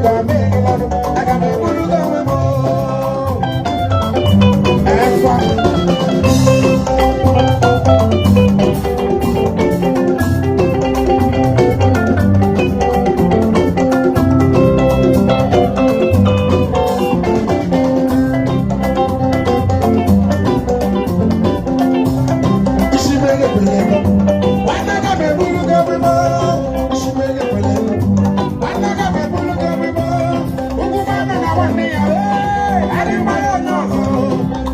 ka meghela aga m egburu gị onwe m. Efa. Isi mere kwere ego. Nwanne aga m egburu gị onwe m. Isi mere kwere ego. Nwanne aga m egburu gị onwe m. Ugwu mmadụ na nwanne ya. Adị mmadụ onye ọzọ.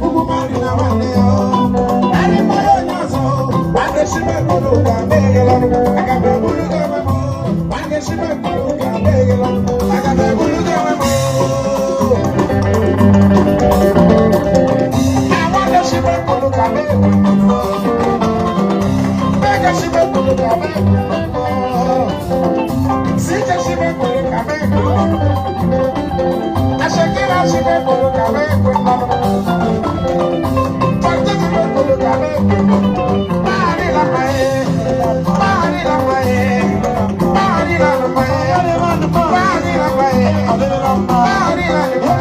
Ugwu mmadụ na nwanne ya. Adị mmadụ onye ọzọ. Nwanne si m egburu ka meghela. Aga m egburu gị onwe m. Nwanne si m egburu ka meghela. Aga m egburu gị onwe m. Nwanne si m egburu ka meghela. Mega si m egburu ka meghela. Sije si m egburu ka meghela. Ashakira si m egburu ka meghela. Fanta si m egburu ka meghela. Mahari la mae, mahari la mae, mahari la mae, mahari la mae, mahari la mae,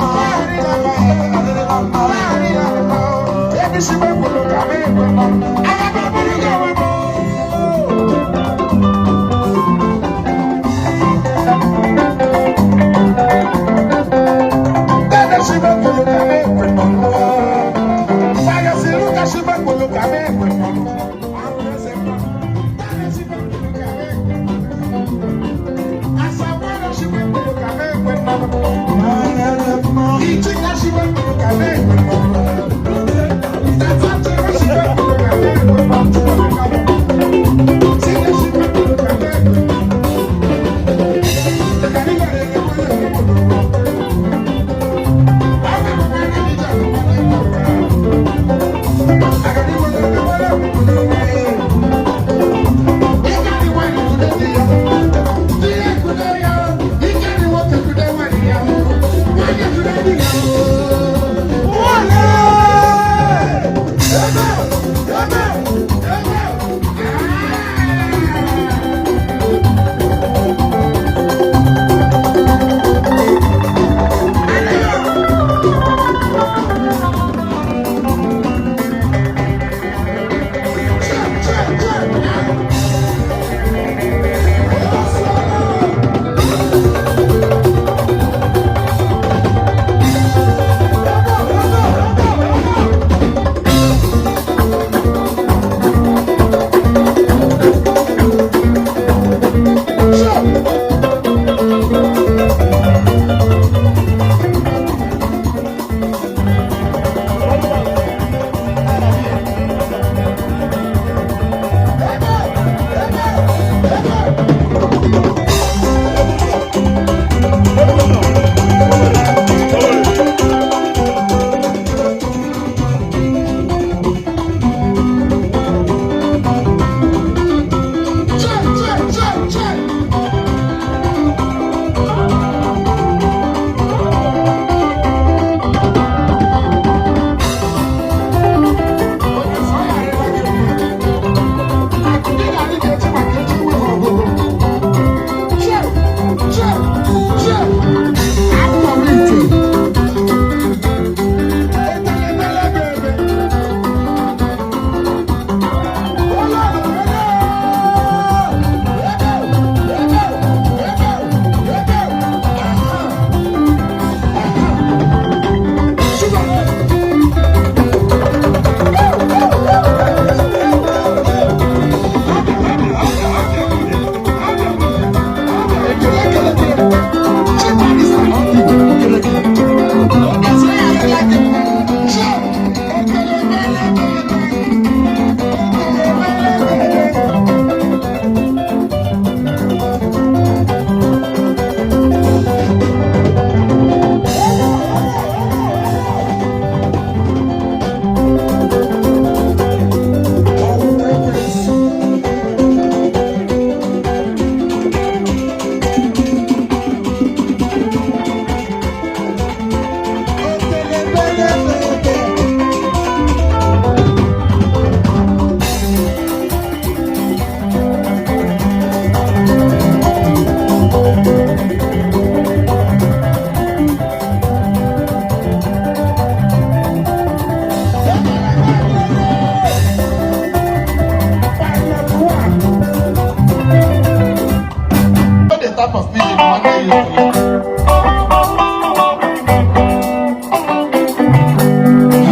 mahari la mae, mahari la mae. Ebi si m egburu ka meghela. Aga m egburu gị onwe m. Dada si m egburu ka meghela. Fire si Luka si m egburu ka meghela. Dada si m egburu ka meghela. Asawara si m egburu ka meghela. Ichika si m egburu ka meghela. Tata si m egburu ka meghela. Sike si m egburu ka meghela.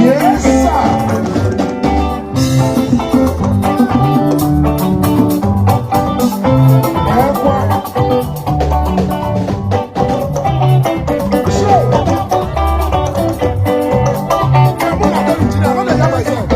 Yes, sir. Ẹ̀kọ́. Show. I'm gonna tell you, I don't hear myself.